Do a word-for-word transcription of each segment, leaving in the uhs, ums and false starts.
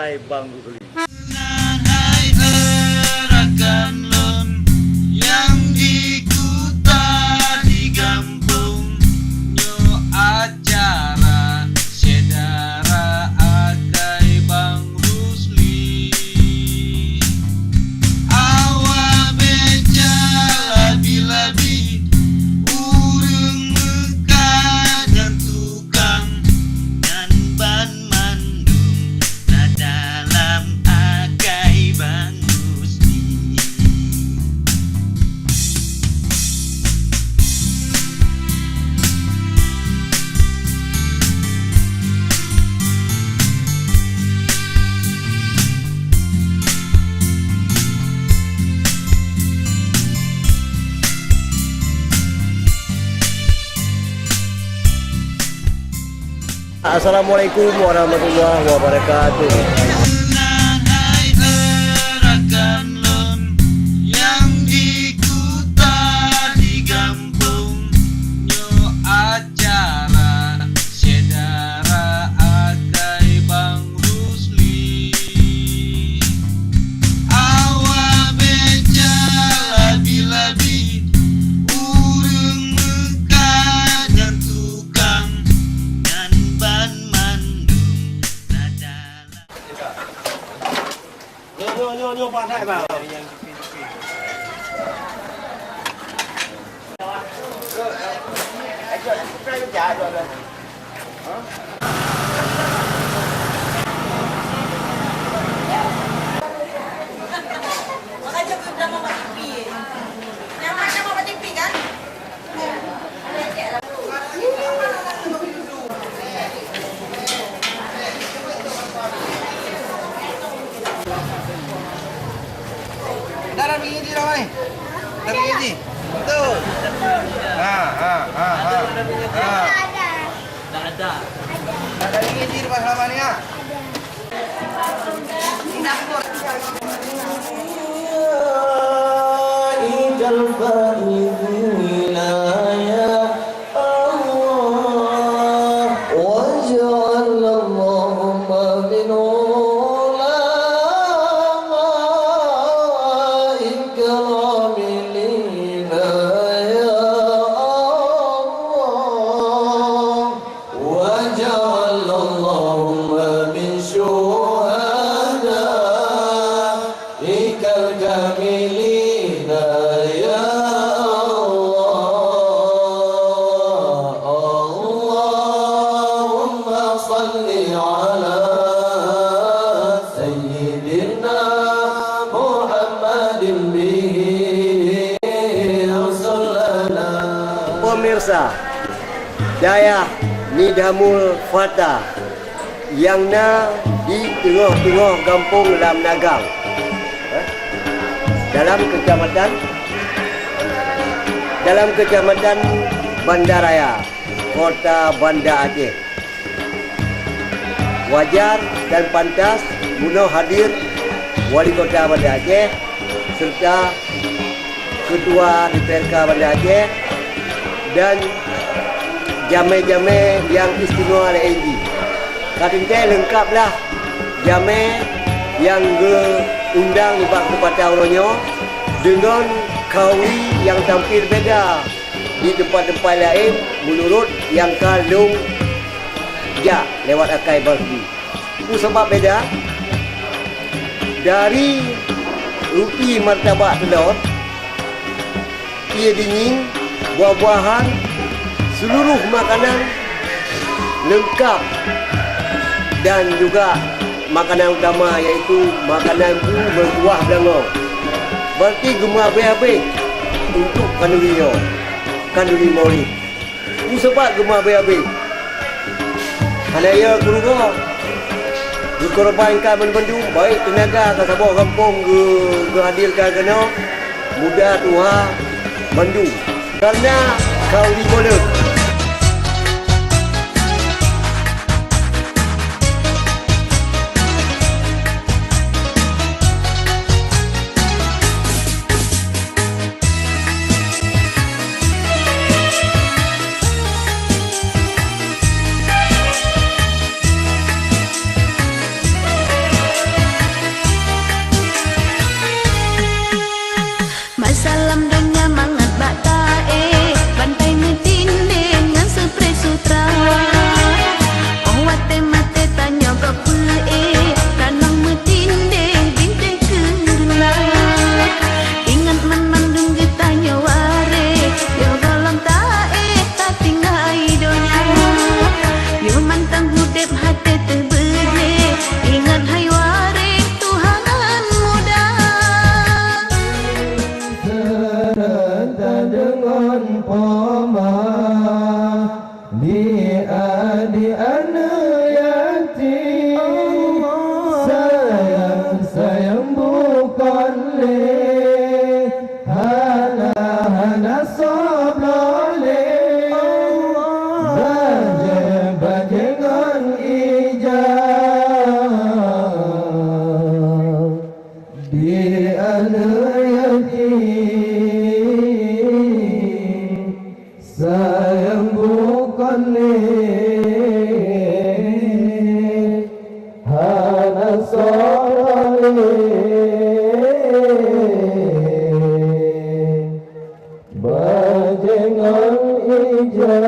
Hai Bang Rusli. Hai rakan lôn nyang di kuta di gampông, nyoe acara syedara akai Bang Rusli. Awak beca labi-labi, ureuëng meukat dan tukang, dan banmandum na dalam akai Bang Rusdi. Assalamualaikum warahmatullahi wabarakatuh. Hai rakan lôn nyang di kuta di gampông, nyoe acara syedara akai Bang Rusli. Awak beca labi-labi, ureuëng meukat dan tukang, dan banmandum na dalam. Nyoe, nyoe, nyoe, nyoe, Pak Naik, Bang. Dalam gigi ramai. Dalam gigi. Betul. Ha, ha, ha, ha. Ha. Dah ada. Dah ada gigi lepas lama ni, ha? أولئك الفائزون يا الله، واجعل اللهم من علمائك العاملين يا الله. واجعل اللهم من شهدائك الكاملين يا الله. اللهم صل على سيدنا محمد به أرسلنا. Pemirsa, Dayah Nidhamul Fata nyang na di teungoh-teungoh gampông lam Nagang, eh, dalam keucamatan, dalam keucamatan Banda Raya, Kota Banda Aceh. Wajar dan pantas bunoe hadir Wali Kota Banda Aceh serta Ketua D P R K Banda Aceh dan jamé-jamé nyang istimewa laén jih. Ka teuntée leungkab lah jamé nyang geuundang nibak keupata uroe nyoe deungon khauri nyang tampil beda di teumpat-teumpat laén meunurot nyang ka lôn jak lewat akai Bang Rusdi. Peue sabab beda? Dari ruti martabak teulot, ie dinyéng, buah-buahan, seuluruh makanan leungkab dan juga makanan utama, yaitu makanan bu meukuah beulangong. Berarti geumeuabéh abéh untuk khanduri nyoe, khanduri Maulid. Peue sabab geumeuabéh abéh? Hana yo keurugoe. Geukorbankan banmandum, baik teunaga ka saboh gampông geu-, geuhadirkan keunoe, muda tuha bandum. Kareuna khanduri Maulid. Dalam donya mangat bak taéh, bantai meutindéng ngon seupre sutra. Óh watée maté tanyoe gob peuéh, kanoh meutindéng bintéh keureulak. Ingat man mandum geutanyoe waréh, yoh gohlom taéh tatinggai donya. Yoh mantong udeb até teuh beudé, ingat hai waréh Tuhan muda. Seureuta deungon poma, di adik aneuk yatim, sayang-sayang bukon lé, hana-hana soe bloe lé, bajée-bajée ngon ija. Di aneuk yatim, sayang bukon lé, hana soe lé, bajée ngon ija.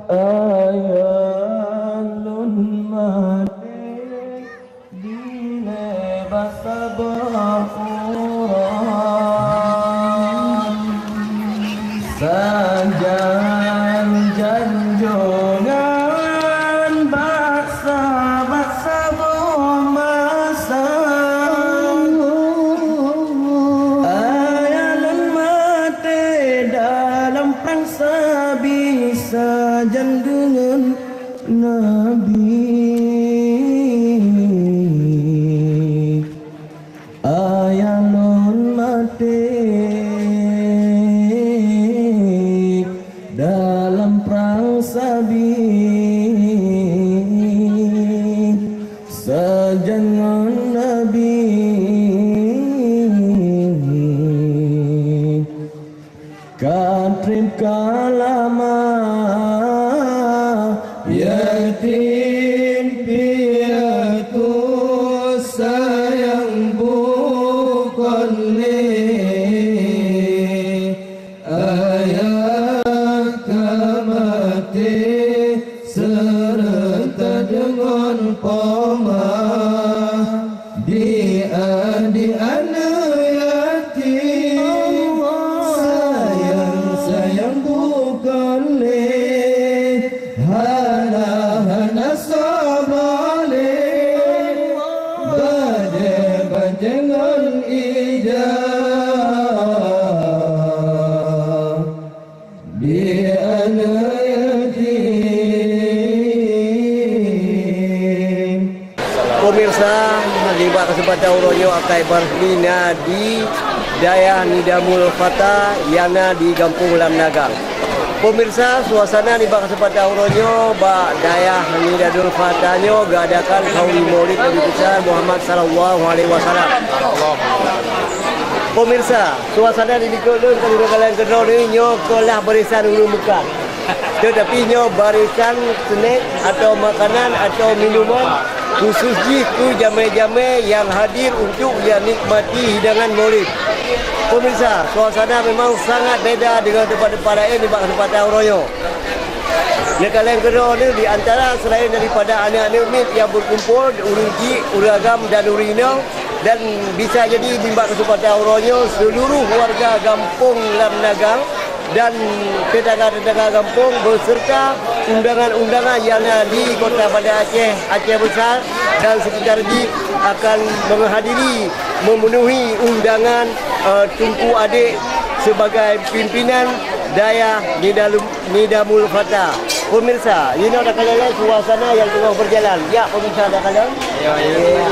Ayah lôn maté. Dilée bak saboh uroe, sajan jan jungan bak sa-, bak saboh masa. Ayah lôn maté dalam prang sabi, sajan deungon Nabi, ayah lôn maté dalam prang sabi, sajan ngon Nabi. Ka treb ka lama, yatim piatu sayang bukon lé, ayah ka maté seureuta deungon poma. Di adik aneuk yatim, sayang-sayang bukon lé, hana-hana soe bloe lé, bajée-bajée ngon ija. Di aneuk yatim. Pemirsa, nibak keuseumpatan uroe nyoe akai Barli na di Dayah Nidamul Fata nyang na di Gampông Lam Nagang. Pemirsa, suasana nibak keuseumpatan uroe nyoe bak Dayah Nidamul Fata nyoe geuadakan khauri Maulid Nabi Besar Muhammad sallallahu alaihi wasallam. Pemirsa, suasana di likot lôn ka lôn kalon keudroe nyoe keulah barisan ureuëng meukat. Teutapi nyoe barisan snack atau makanan atau minuman khusus jih keu jamé-jamé nyang hadir untuk menikmati hidangan Maulid. Pemirsa, suasana memang sangat beda dengan tempat-tempat laén nibak keuseumpatan uroe nyoe. Neukalon keudroe di antara selain daripada aneuk-aneuk miet nyang berkumpul, ureuëng chik, ureuëng agam dan ureuëng inong, dan bisa jadi nibak keuseumpatan uroe nyoe seluruh warga gampông Lam Nagang dan tetangga-tetangga gampông beserta undangan-undangan nyang na di Kota Banda Aceh, Aceh Besar dan sekitar jih akan menghadiri memenuhi undangan, eh, Teungku Adek sebagai pimpinan Dayah Nidalum-, Nidamul Fata. Pemirsa, inoe takalon lé suasana nyang teungoh berjalan. Ya, pemirsa takalon. Ya, ya.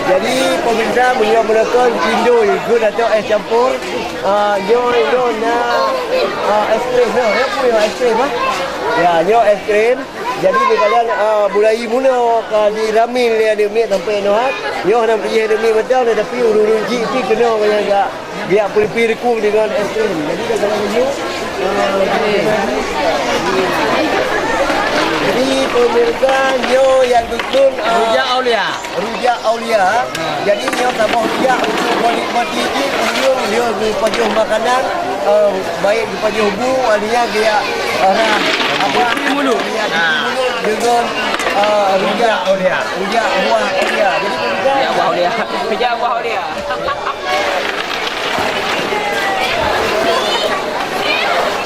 Jadi, pemirsa, meunyoe meunokon cindoi, geuh atau es campur, ah, nyoe, nyoe na, ah, es krim, nyoe, nyoe pun nyoe es krim, ah. Ya, nyoe es krim. Jadi, di kalian, ah, mulai munoe ka diramil lé aneuk miet sampai nyoe hat. Nyoe hana pijih aneuk miet mantong, tapi ureuëng-ureuëng jih pih keunoe ngon nyang jak, jak peulipi rikung deungon es krim. Jadi, di kalian nyoe, ah, jadi, pemirsa, nyoe nyang dusun, ah, Rujak Aulia. Rujak Mulia, jadi nyoe saboh rujak untuk menikmati jih, ureueng dia geupajoh makanan, eh, baik geupajoh bu, artinya dia, eh, rah, apa, cuci mulut. Dia cuci mulut dengan, eh, rujak, rujak buah ulia. Jadi, rujak buah ulia. Rujak buah ulia.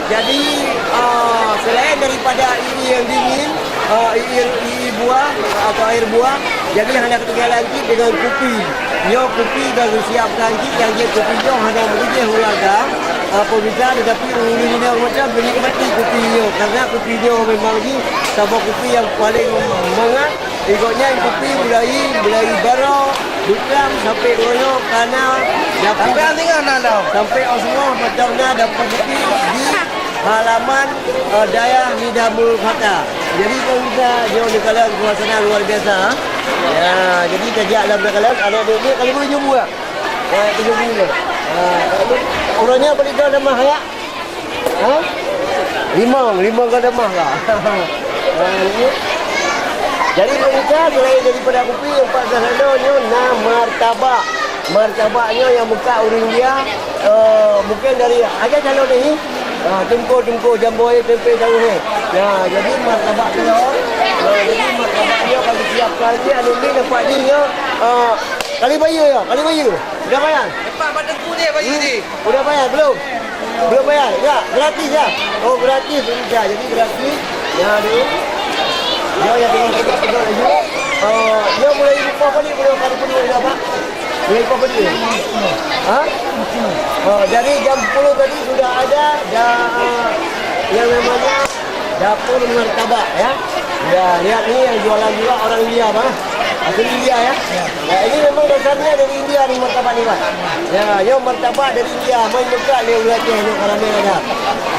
Jadi, ah, selain daripada ie yang dingin, ah, ie, ie buah atau air buah, jadi hana ketinggalan cit dengan kupi. Nyoe kupi ka geusiapkan cit, nyang jeuet kupi nyoe hana meujih ureueng agam, ah, pemirsa, tetapi ureueng inong macam geunikmati kupi nyoe, karena kupi nyoe memang jih saboh kupi yang paling mangat. Di gobnyan kupi mulai, mulai baroe, bukang sampai uroe nyoe ka na dapur. Sampai Osmond na dong. Sampai Osmond macam na dapur kupi di halaman, eh, Dayah Nizamul Fata. Jadi, pemirsa, jom dikalon suasana luar biasa. Ya, jadi tajak lam dikalon, aneuk-aneuk ni kalau boleh jumpa. Ya, itu jumpa. Ha, uroe nyoe beri kau nama hayak. Ha? Limong, limong ka damah ka. Ha, ini. Jadi, pemirsa, selain daripada kupi, nyang pat seuhana nyoe na martabak. Martabak nyoe nyang meukat ureueng India, eh, mungkin dari aja calon ni. Ha, tungku-tungku, jamboi, tempe, tahu he. Ya, jadi martabak nyoe. Ha, jadi martabak nyoe kalau siapkan dia, ini nampak ni nyoe. Ha, kali bayu ya, kali bayu. Udah bayar? Lepas pada ku dia bayu ni. Udah bayar belum? Belum bayar? Ya, gratis ya? Oh, gratis, bisa. Jadi gratis. Ya, dulu. Ya, ya, tengok, tengok, tengok lagi. Oh, dia mulai buka balik, mulai buka balik, ya, Pak? Mulai buka balik. Ha? Oh, dari jam sepuluh tadi sudah ada, dah, yang namanya dapur martabak, ya. Ya, lihat ni yang jualan juga orang India, Bang. Asli India, ya. Ya, ini memang dasarnya dari India ni martabak ni, Bang. Ya, nyoe martabak dari India, main meukat lé ureueng Aceh nyoe ka ramé ada.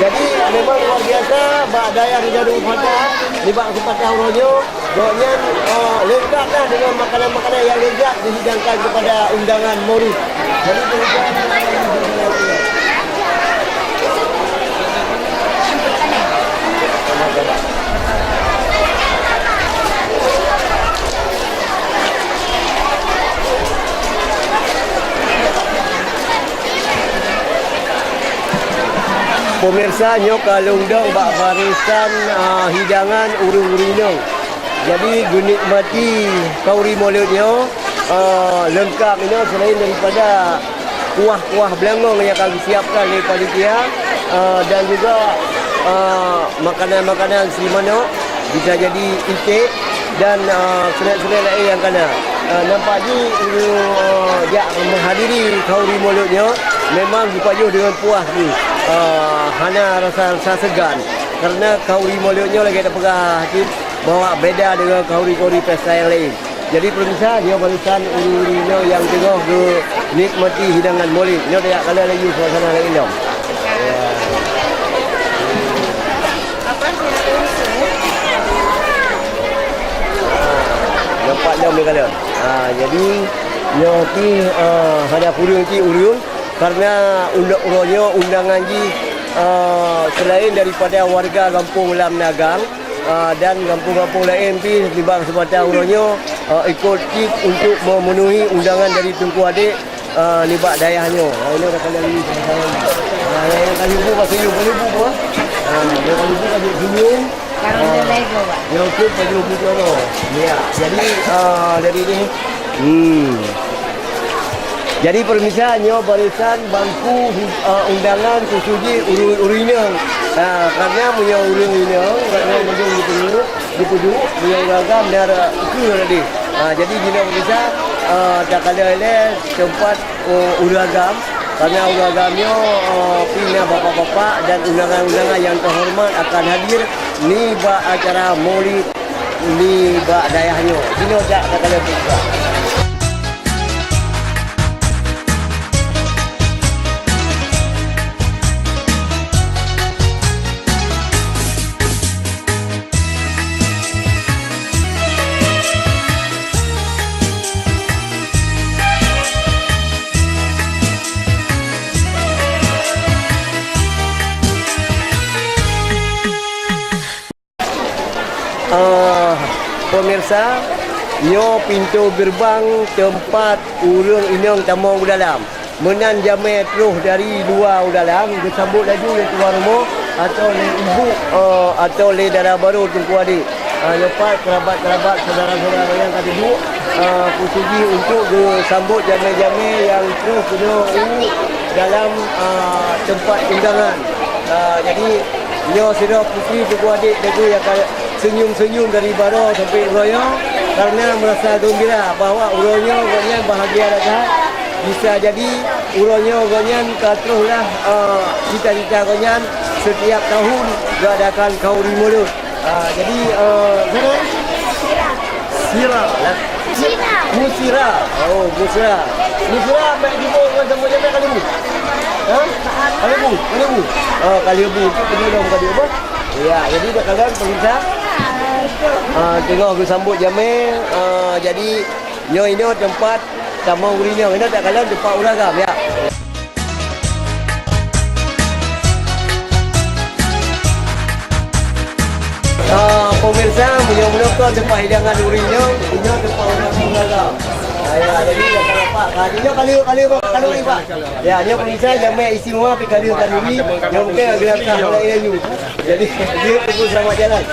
Jadi, memang luar biasa, bak Dayah Nizamul Fata, nibak kesempatan uroe nyoe, gobnyan, eh, lengkap dah dengan makanan-makanan yang lezat dihidangkan kepada undangan Maulid. Jadi, pemirsa, nyoe ka lôn dong bak barisan, ah, hidangan ureueng-ureueng inong. Jadi, geunikmati khanduri Maulid nyoe, eh, leungkap inoe selain daripada kuah-kuah beulangong nyang ka geusiapkan lé panitia, eh, dan juga, eh, makanan-makanan si manok, bisa jadi iték dan, eh, snack-snack laén nyang ka na. Eh, nampak jih, eh, jak menghadiri khanduri Maulid nyoe memang geupajoh deungon puas jih, eh, hana rasa-rasa seugan. Karena khanduri Maulid nyoe lagèe tapeugah cit, bahwa beda dengan khanduri-khanduri pesta nyang laén. Jadi, pemirsa, nyoe barisan ureueng-ureueng inong nyang teungoh geunikmati hidangan Maulid. Nyoe tajak kalon laju suasana laén lom. Ya. Nampak lom ni kalon. Ha, jadi, nyoe pih, ah, hana kureueng cit ureueng, karena uroe nyoe undangan jih, ah, selain daripada warga gampông Lam Nagang, ah, dan gampông-gampông laén pih nibak keuseumpatan uroe nyoe, ah, ikot cit untuk memenuhi undangan dari Teungku Adek, ah, nibak dayah nyoe. Ah, ini dah kalian ni sama-sama. Ah, yang kali bu masih yuk, kali bu apa? Ah, yang kali bu masih senyum. Ah, yang tu pada bu tu apa? Ya, jadi, ah, dari ni, hmm. Jadi, pemirsa, nyoe barisan bangku, eh, undangan khusus jih ureueng-ureueng inong. Ha, karena meunyoe ureueng inong, ureueng inong geupeujeuet, geupeujeuet, meunyoe ureueng agam, dan, eh, ukeue tadi. Ha, jadi, jinoe pemirsa, eh, takalon ilèe teumpat, eh, ureueng agam. Karena ureueng agam nyoe, eh, pih na bapak-bapak dan undangan-undangan nyang teuhoreumat akan hadir nibak acara Maulid nibak dayah nyoe. Jinoe jak takalon pemirsa. Ah, pemirsa, Nyoe pintoe geureubang teumpat ureuëng inong tamong u dalam. Meunan jamé troh dari luwa u dalam, geusambot laju lé tuan rumoh, atau lé ibu, eh, atau lé dara barô teungku adék. Ah, nyoe pat keurabat-keurabat, syedara-syedara nyang ka duduek, ah, peusuji untuk geusambot jamé-jamé nyang troh keunoe u dalam, ah, teumpat undangan. Ah, jadi, nyoe sidroe putri teungku adék teuh nyang ka seunyum-seunyum dari baroe sampoe uroe nyoe, karena meurasa geumbira bahwa uroe nyoe gobnyan bahagia that-that. Bisa jadi uroe nyoe gobnyan ka troh lah, eh, cita-cita gobnyan setiap tahun geuadakan khanduri mulod. Ah, jadi, eh, siapa? Sira. Lah. Musira. Musira. Oh, Musira. Musira, baik jumpa dengan sama-sama kali ni. Ha? Kali bu, kali bu. Ah, kali bu. Itu penyelom kali bu. Ya, jadi dah kalian pemirsa. Ah, tengok bersambut jamé. Ah, jadi nyoe inoe tempat tamong ureuëng inong. Inoe tak kalian tempat ureuëng agam, ya. Ah, pemirsa, meunyoe-meunyoe kon teumpat hidangan ureuëng nyoe, nyoe teumpat ureuëng nyoe. Ah, ya, jadi dah nampak. Ah, nyoe kali, kali, kali, Pak. Ya, nyoe pemirsa, jamé istimewa, tapi kali, kali ni, nyoe mungkin agak tak lain laju. Jadi, dia tunggu selamat jalan.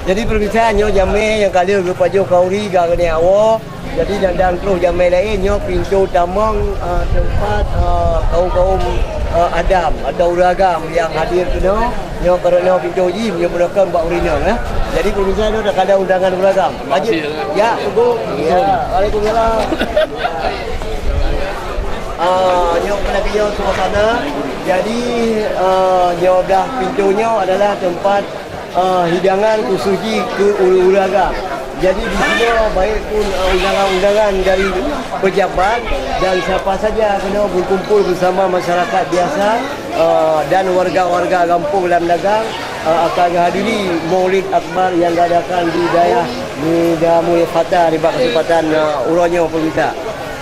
Jadi, pemirsa, nyoe jamé nyang ka lheueh geupajoh khanduri, geuadang awoe. Jadi, dan, dan troh jamé laén nyoe pintoe tamong, eh, teumpat, eh, kaum-kaum, eh, agam atau ureuëng agam nyang hadir keunoe. Nyoe karena pintoe jih, nyoe meunokon bak ureuëng inong, eh. Jadi, pemirsa, nyoe dah kada undangan ureuëng agam. Aja, ya, tunggu. Ya, waalaikumsalam. Ah, nyoe kena keuyoe suasana. Jadi, ah, nyoe dah pintoe nyoe adalah tempat, ah, hidangan khusus jih keu ureuëng-ureuëng agam. Jadi, di sini baik pun, ah, undangan-undangan dari pejabat dan siapa saja kena berkumpul bersama masyarakat biasa, ah, dan warga-warga gampông lam dagang, ah, akan hadiri Maulid Akbar yang diadakan di dayah Meudamui Fata di bak kesempatan, ah, uroe nyoe, pemirsa.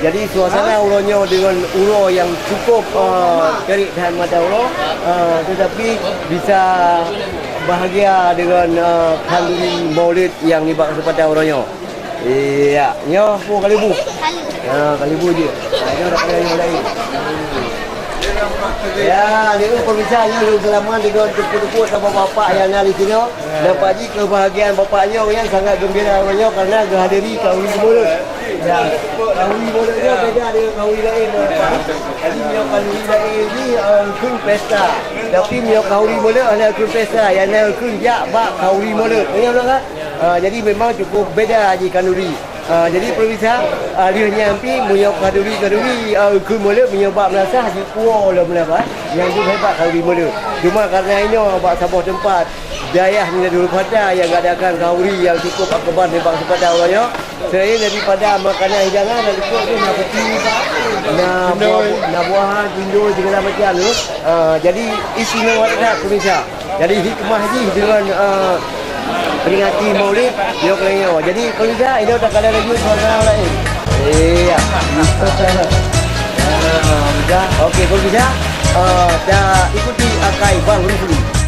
Jadi, suasana uroe nyoe deungon uroe nyang cukup, eh, terik that mata uroe, eh, tetapi bisa bahagia deungon, eh, khanduri Maulid nyang nibak kesempatan uroe nyoe. Iya, nyoe peue kali bu? Ya, kali bu je. Ha, nyoe dah kali nyoe laén. Ya, ni pemirsa nyoe lôn seulamat deungon teupeu-teupeu sama bapak nyang na di sinoe. Dan Pak Ji, kebahagiaan Bapak nyoe nyan sangat gembira nyoe karena geuhadiri khanduri mulod. Ya, khanduri mulod nyoe beda dengan khanduri laén, Pak. Jadi, meunyoe khanduri laén ni, eh, kheun pesta. Tapi, meunyoe khanduri mulod hana kheun pesta, nyang na kheun jak bak khanduri mulod. Ingat belum, kan? Ah, jadi, memang cukup beda ji khanduri. Ah, jadi, pemirsa, ah, lheueh nyan pih, meunyoe khanduri-khanduri, ah, kheun mulod, meunyoe bak meunasah, jipuwoe lom meunasah. Nyang tu hebat khanduri mulod. Cuma karena inoe bak saboh teumpat, dayah Meudamui Fata nyang geuadakan khanduri nyang cukup akbar nibak kesempatan uroe nyoe. Selain daripada makanan hidangan, dan ikut tu na peti, na buah, na buahan, cindol, segala macam tu. Ah, jadi istimewa that, pemirsa. Jadi hikmah jih deungon, ah, peringati Maulid, nyoe keuh nyoe. Jadi pemirsa, inoe takala laju suasana laén. Iya. Ah, okey, pemirsa, ah, ta ikuti akai Bang Rusli.